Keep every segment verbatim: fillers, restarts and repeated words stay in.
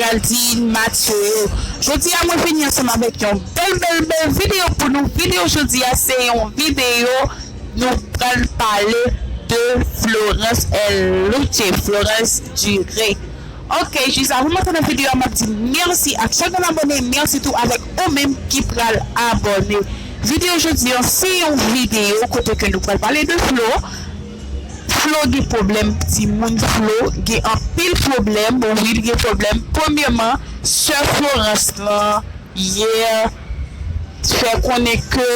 Géraldine Mathieu yo. Jodi a mwen vini ansanm avèk yon bèl bèl bèl videyo pou nou. Videyo jodi a se yon videyo nou pral pale de Florence L. Luce, Florence Duré. Ok, jis avan m antre nan videyo a, m ap di mèsi ak chak yon abòne, mèsi tou avèk ou menm ki pral abòne. Videyo jodi a se yon videyo kote ke nou pral pale de Flo. Flo gen pwoblèm timoun, Flo gen anpil pwoblèm, wi, li gen pwoblèm. Premyèman, sè Florence lan, yè, fè konnen ke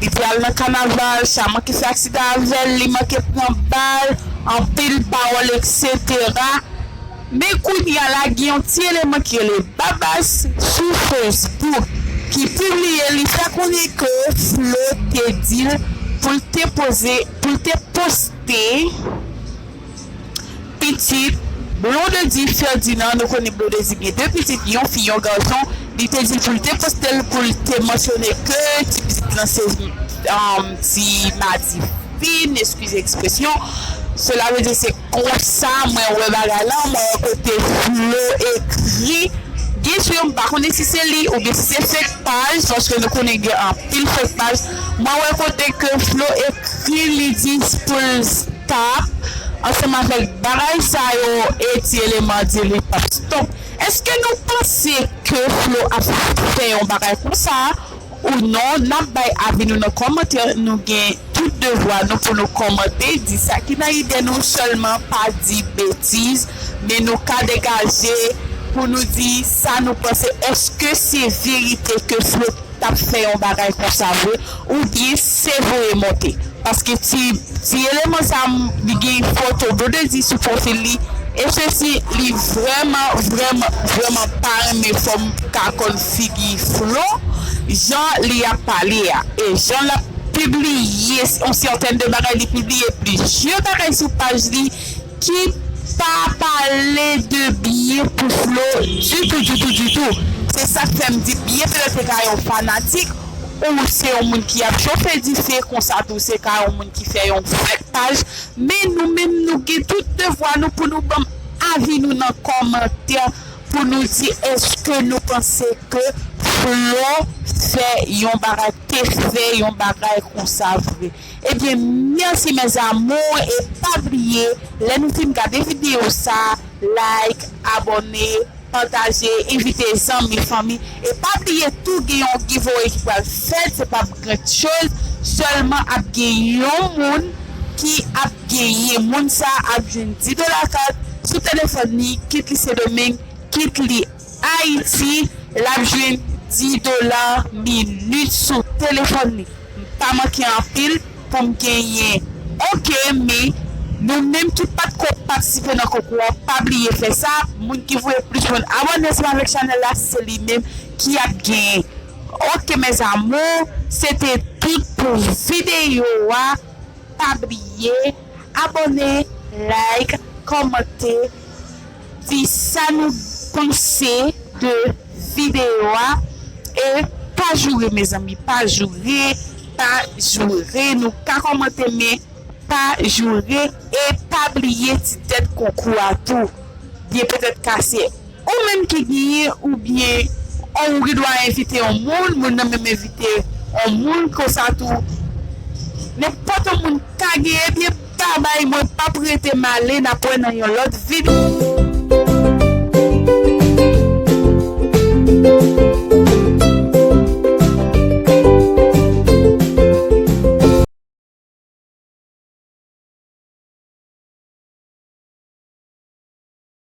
li te al nan kanaval, sa manke fè aksidan avè l, li manke pran bal, anpil pawòl, etsetera. Men kounye a la, gen yon ti eleman ki rele Babas sou Facebook ki pibliye, li fè konnen ke Flo te di l pou l te poze, pou l te poste pitit Blondedy Ferdinand. Nou konnen Blondedy gen de pitit, yon fi, yon gason. Li te di l pou l te poste l, pou l te mansyone ke ti pitit lan se, um, ti madi fin, eskize ekspresyon. Sela vle di se konsa mwen wè bagay lan, mwen wè kote Flo ekri. Byen si m pa konnen si se li oubyen si se fake paj, paske nou konnen gen anpil fake paj. Mwen wè kote ke Flo ekri, li di pou l stop ansanm avèk bagay sa yo, e ti eleman di li p ap stop. Èske nou panse ke Flo ap fè yon bagay konsa? Ou non, n ap bay avi nou nan kòmantè. Nou gen tout devwa nou pou nou kòmante, di sa ki nan ide nou, sèlman pa di betiz, men nou ka degaje pou nou di sa nou panse. Èske se verite ke Flo t ap fè yon bagay konsa vre, oubyen se voye monte? Paske ti, ti eleman sa, m, li gen foto Blondedy sou pwofil li, e sesi, li vrèman, vrèman, vrèman pa renmen fòm ka konn figi Flo, jan li ap pale a, e jan l ap pibliye yon sètèn de bagay, li pibliye plizyè bagay sou paj li ki pa pale de byen pou Flo ditou, ditou, ditou. Se sa k fè m di byen petèt se ka yon fanatik, ou se yon moun ki ap chofe dife, konsa tou se ka yon moun ki fè yon fake paj. Men nou menm, nou gen tout devwa nou pou nou ban m avi nou nan kòmantè, pou nou di èske nou panse ke Flo fè yon bagay, te fè yon bagay konsa vre. Ebyen, mèsi mes amours, e pa bliye, lè nou fin gade videyo sa, like, abòne, pataje, envite zanmi, fanmi. E pa bliye tou gen yon giveaway ki pral fèt, se p ap gran choz, sèlman ap gen yon moun ki ap genyen. Moun sa ap jwenn dis dola kat sou telefòn li, kit li Sendomeng, kit li Ayiti, l ap jwenn dis dola minit sou telefòn li. M pa manke anpil pou m genyen. Ok, men nou menm ki pa t ko patisipe nan konkou a, pa bliye fè sa. Moun ki voye plis moun abòne ansanm avèk chanèl la, se li menm ki ap genyen. Ok, mes amours, se te tout pou videyo a. Pa bliye abòne, like, kòmante, di sa nou panse de videyo a. E pa joure, mezanmi, pa joure, pa joure. Nou ka kòmante, men pa joure. E pa bliye ti tèt konkou a tou. Byen petèt kase. Ou menm ki genyen, oubyen ou gen dwa envite yon moun, moun nan menm envite yon moun, konsa tou nenpòt yon moun ka genyen. Ebyen, babay, mwen p ap rete, m ale, n ap wè nan yon lòt videyo.